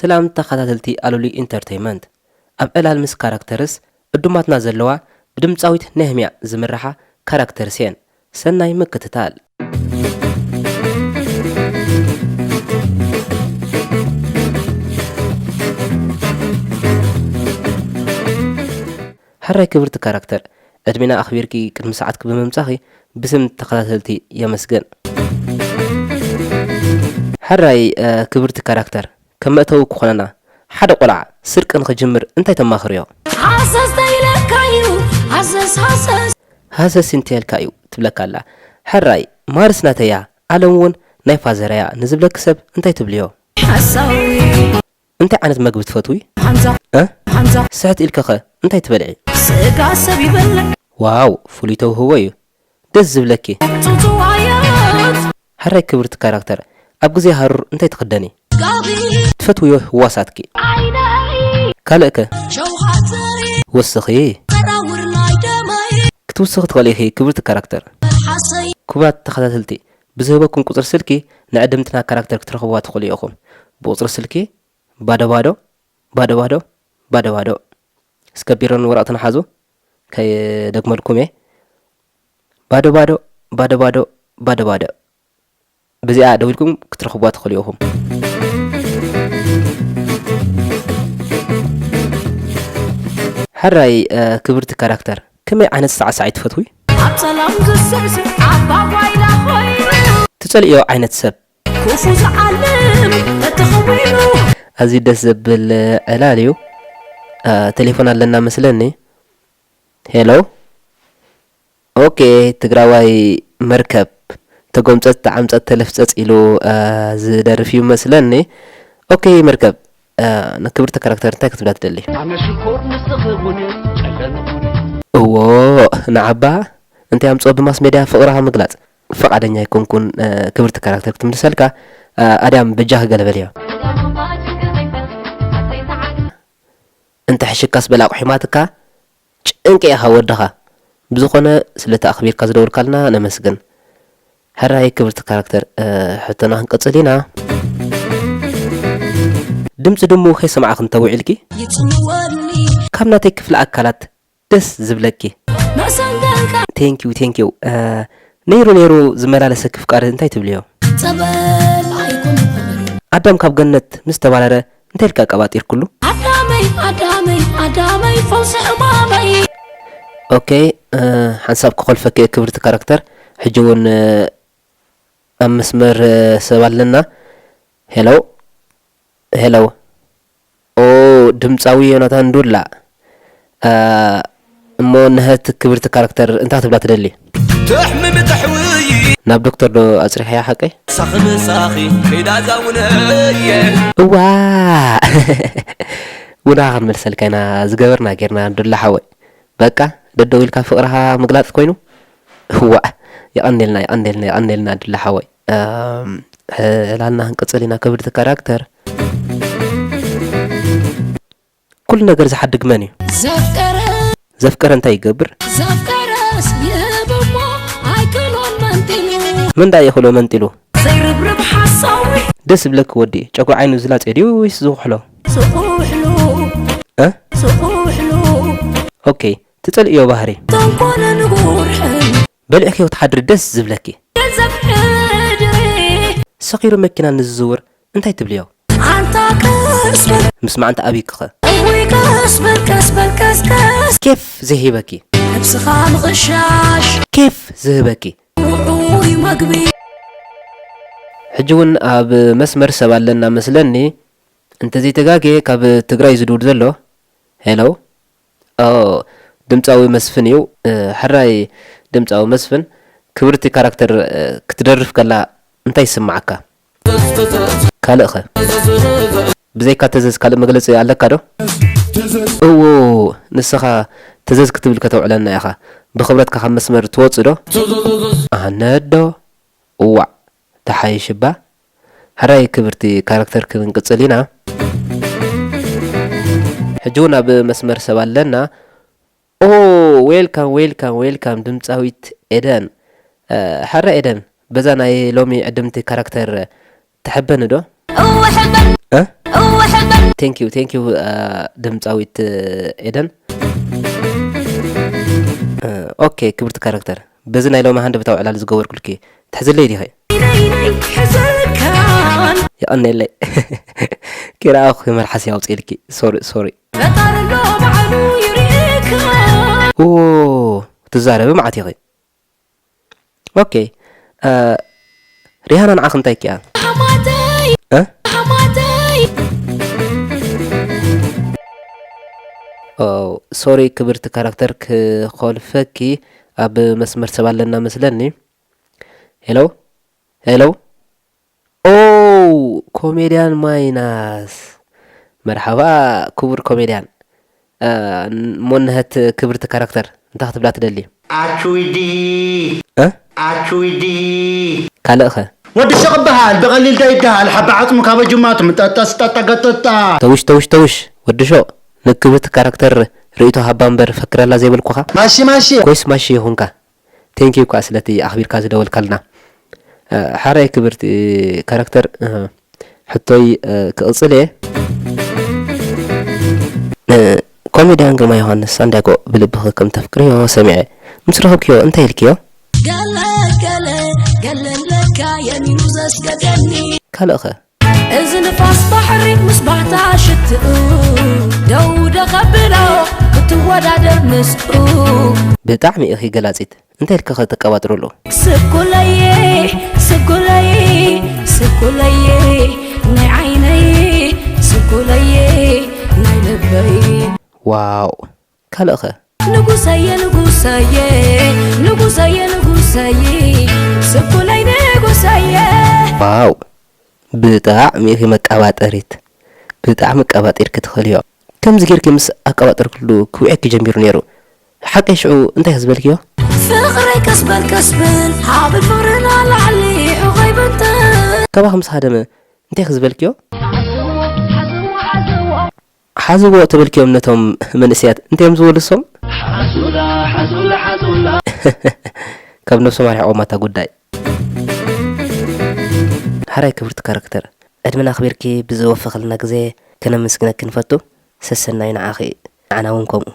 ሰላም ተኸታተልቲ ኣሉሊ ኢንተርተይመንት። ኣብ ዕላል ምስ ካራክተርስ ዕዱማትና ዘለዋ ብድምጻዊት ነህምያ ዝምርሓ ካራክተርስ እየን። ሰናይ ምክትታል። ሕራይ ክብርቲ ካራክተር፣ ዕድሜና ኣኽቢርኪ ቅድሚ ሰዓትኪ ብምምጻኺ ብስም ተኸታተልቲ የመስግን። ሕራይ፣ እ፣ ክብርቲ ካራክተር፣ ከም መእተዊ ክኾነና፣ ሓደ ቆልዓ ስርቂ ንኽጅምር እንታይ ተማኽርዮ? ሃሰስ ተይለካ እዩ፣ ሃሰስ፣ ሃሰስ። ሃሰስ እንታይ ኢልካ እዩ ትብለካ ኣላ። ሕራይ፣ ማርስ ናተያ፣ ዓለም እውን ናይ ፋዘረያ ንዝብለኪ ሰብ እንታይ ትብልዮ? ሓሳዊ። እንታይ ዓይነት መግቢ ትፈትዊ? ሓምዛ። እ? ሓምዛ። ስሕት ኢልኪ ኸ እንታይ ትበልዒ? ስጋ ሰብ ይበልዕ። ዋው፣ ፍሉይ ተውህቦ እዩ። ደስ ዝብለኪ። ጽውጽዋያት። ሕራይ ክብርቲ ካራክተር፣ ኣብ ግዜ ሃሩር እንታይ ትኽደኒ? ጋቢ። ትፈትውዮ ህዋሳትኪ? ዓይነይ። ካልእ ከ? ሸውሃተይ። ወስኺ። ተራውር ናይ ደመይ። ክትውስኺ ትኽእሊ ኢኺ ክብርቲ ካራክተር። መልሓሰይ። ክቡራት ተኸታተልቲ፣ ብዝህበኩም ቁጽሪ ስልኪ ንዕድምትና ካራክተር ክትረኽብዋ ትኽእሉ ኢኹም። ብቁጽሪ ስልኪ ባዶ ባዶ፣ ባዶ ባዶ፣ ባዶ ባዶ። እስከ ቢሮን ወረቐትን ሓዙ፣ ከይደግመልኩም እየ። ባዶ ባዶ፣ ባዶ ባዶ፣ ባዶ ባዶ። በዚኣ ደዊልኩም ክትረኽብዋ ትኽእሉ ኢኹም። ሕራይ፣ እ፣ ክብርቲ ካራክተር፣ ከመይ ዓይነት ሳዕሳዒ ትፈትዊ? ኣብ ጸላም ዝስዕስዕ ዓባ ጓይላ ኮይኑ። ትጸልእዮ ዓይነት ሰብ? ክፉ ዝዓልም ተተኸዊኑ። ኣዝዩ ደስ ዘብል ዕላል እዩ። እ፣ ቴሌፎን ኣለና መስለኒ። ሄሎ። ኦኬ፣ ትግራዋይ መርከብ፣ ተጎምጸት፣ ተዓምጸት፣ ተለፍጸጽ ኢሉ፣ እ፣ ዝደርፍ እዩ መስለኒ። ኦኬ፣ መርከብ፣ እ፣ ንክብርቲ ካራክተር እንታይ ክትብላ ትደሊ? ኣነ ሽኮር ንስኺ ቡኒ ጨለሚ ቡኒ። እዎ፣ ንዓባ እንታይ ኣምጽኦ ብማስ ሜድያ ፍቕርኻ ምግላጽ? ፍቓደኛ ኣይኮንኩን፣ እ፣ ክብርቲ ካራክተር ክትምልሰልካ፣ እ፣ ኣድያም በጃኺ ገለ በልዮ። እንተ ሕሽካስ በላ ኣቑሒማትካ፣ ጭንቂ ኢኻ ወድኻ። ብዝኾነ ስለቲ ኣኽቢርካ ዝደወልካልና ነመስግን። ሕራይ ክብርቲ ካራክተር፣ እ፣ ሕቶና ክንቅጽል ኢና። ድምጺ ድሙ ከይሰማዕኺ እንተ ውዒልኪ፣ ይጽምወኒ። ካብ ናተይ ክፍሊ ኣካላት ደስ ዝብለኪ። መሰንገልካ። ቴንኪው፣ ቴንኪው። እ፣ ነይሩ ነይሩ ዝመላለሰኪ ፍቃሪ እንታይ ትብልዮ? ጸበል ኣይኮነን። ኣዳም ካብ ገነት ምስ ተባረረ እንታይ ኢልካ ኣቀባጢርክሉ? ኣዳመይ፣ ኣዳመይ፣ ኣዳመይ፣ ፈውሲ ሕማመይ። ኦኬ፣ እ፣ ሓንሳብ ክኾልፈኪ እየ ክብርቲ ካራክተር። ሕጂ እውን፣ እ፣ ኣብ መስመር፣ እ፣ ሰብ ኣለና። ሄሎ፣ ሄሎ። ኦ፣ ድምጻዊ ዮናታን ዱላ። እ፣ እሞ ንህቲ ክብርቲ ካራክተር እንታይ ክትብላ ትደሊ? ትሕምም ትሕውይ። ናብ ዶክተር ዶ ኣጽሪሕያ ሓቀይ? ሳኺ ምሳኺ ከይዳ ዛውነየ። እዋ! ውና ክንመልሰልካ ኢና ዝገበርና ጌርና ዱላ ሓወይ። በቃ ደደው ኢልካ ፍቕርኻ ምግላጽ ኮይኑ? እዋ! የቐንየልና፣ የቐንየልና፣ የቐንየልና ዱላ ሓወይ። እም፣ ዕላልና ክንቅጽል ኢና ክብርቲ ካራክተር። ኩሉ ነገር ዝሓድግ መን እዩ? ዘፍቀረ ዘፍቀረ እንታይ ይገብር? ዘፍቀረስ ይህብ እሞ ኣይክእሎን መንጢሉ። መን ደኣ ይኽእሎ መንጢሉ? ዘይርብርብ ሓሳዊ። ደስ ዝብለኪ ወዲ ጨጉሪ ዓይኑ ዝላጽ ድዩ ወይስ ዝኹሕሎ? ዝኹሕሉ። እ? ዝኹሕሉ። ኦኬ፣ ትጸልእዮ ባህሪ? ተንኮልን ጉርሕን። በሊዕክዮ ክትሓድሪ ደስ ዝብለኪ? ገንዘብ ሕድሪ። ሰኺሩ መኪና ንዝዝውር እንታይ ትብልዮ? ኣንታ ቀስ በል። ምስማዕ እንተ ኣብይክኸ? እውይ ቀስ በል፣ ቀስ በል፣ ቀስ፣ ቀስ። ኬፍ ዝሂበኪ። ነብስኻ ምቕሻሽ። ኬፍ ዝህበኪ። ውዑይ መግቢ። ሕጂ እውን ኣብ መስመር ሰብ ኣለና መስለኒ። እንተዘይተጋግየ ካብ ትግራይ ዝድውል ዘሎ። ሄሎ። ኦ፣ ድምጻዊ መስፍን እዩ። እ፣ ሕራይ ድምጻዊ መስፍን፣ ክብርቲ ካራክተር፣ እ፣ ክትደርፍ ከላ እንታይ ይስምዓካ? ካልእ ኸ? ብዘይካ ተዘዝ ካልእ መግለጺ ኣለካ ዶ? እዎ፣ ንስኻ ተዘዝ ክትብል ከተውዕለና ኢኻ። ብኽብረትካ ካብ መስመር ትወጽእ ዶ? ኣነዶ? እዋእ፣ ተሓይሽ እባ። ሕራይ ክብርቲ ካራክተር ክንቅጽል ኢና። ሕጂ እውን ኣብ መስመር ሰብ ኣለና። ኦ፣ ዌልካም፣ ዌልካም፣ ዌልካም ድምጻዊት ኤደን። እ፣ ሕራይ ኤደን፣ በዛ ናይ ሎሚ ዕድምቲ ካራክተር ትሕበኒ ዶ? እወ፣ ሕበን። እ? thank you thank you ድምፃዊት ኤደን። ኦኬ ክብርቲ ካራክተር፣ በዚ ናይ ሎሚ ሃንደበታዊ ዕላል ዝገበርኩልኪ ትሕዝለይ ዲኸ? ይቐነለይ። ኪራኣኹ መልሓስ ያውፅልኪ። ሶሪ ሶሪ። ትዛረቢ መዓት ኢኺ። ኦኬ። ሪሃና ንዓኺ እንታይ ኪያ? ሶሪ ክብርቲ ካራክተር ክኾልፈኪ፣ ኣብ መስመር ሰብ ኣለና መስለኒ። ሄሎ ሄሎ። ኦ፣ ኮሜድያን ማይናስ። መርሓባ ክቡር ኮሜድያን። እሞ ነሀት ክብርቲ ካራክተር እንታይ ክትብላ ትደሊ? ኣቹይዲ። እ? ኣቹይዲ። ካልእ ኸ? ወዲ ሸቕ በሃል ብቐሊል ዶ ይደሃል ሓባ ዓጽሙ ካብ ጅማቱ ምጠጠስ ጠጠገጠጣ። ተውሽ ተውሽ ተውሽ። ወዲ ሾቕ፣ ንክብርቲ ካራክተር ርእይቶ ሃባ እምበር ፈክረላ ዘይበልኩኻ። ማሺ ማሺ። ኮይስ ማሺ ይኹንካ። ቴንኪዩ እኳ ስለቲ ኣኽቢርካ ዝደወልካልና። ሓራይ ክብርቲ ካራክተር ሕቶይ ክቕጽል እየ። ኮሜድያን ግርማ ዮሃንስ ሳንዲያጎ ብልብኺ ከም ተፍቅርዮ ሰሚዐ። ምስ ረኸብክዮ እንታይ ኢልክዮ? ገለ ገለ ገለ ለካ የሚኑ ዘስገደኒ። ካልእኸ? እዚ ንፋስ ባሕሪ ምስ ባህታ ሽትኡ ደው ዶ ከብሎ ክትወዳደር ምስኡ። ብጣዕሚ ኢኺ ገላጺት። እንታይ ኢልኪ ከተቀባጥርሉ? ስኩለየ ስኩለየ ስኩለየ ናይ ዓይነይ ስኩለየ ናይ ልበይ። ዋው! ካልእኸ? ንጉሰየ ንጉሰየ ንጉሰየ ንጉሰየ ስኩለይ ንጉሰየ። ዋው! ብጣዕሚ ኢኺ መቃባጠሪት። ብጣዕሚ ኣቃባጢርኪ ትኽእልዮ። ከምዚ ጌርኪ ምስ ኣቃባጠርክሉ ክውዕየኪ ጀሚሩ ነይሩ። ሓቀይ ሽዑ እንታይ ዝበልክዮ? ፍቕረይ ቀስበል ቀስበል ሃብል ፍቕርና ላዕሊ ሑቐይ በንተ። ካባኺ ምስ ሃደመ እንታይ ዝበልክዮ? ሓዝዎ ተበልክዮም ነቶም መንእሰያት እንታይ እዮም ዝበሉ እሶም? ካብ ነብሶም ኣርሒቖም ኣታ ጉዳይ። ሓራይ ክብርቲ ካራክተር፣ ዕድመና ኣኽቢርኪ ብዝወፈኽልና ግዜ ከነመስግነኪ ንፈቱ። ሰሰናዩ ንዓኺ፣ ንዓና እውን ከምኡ።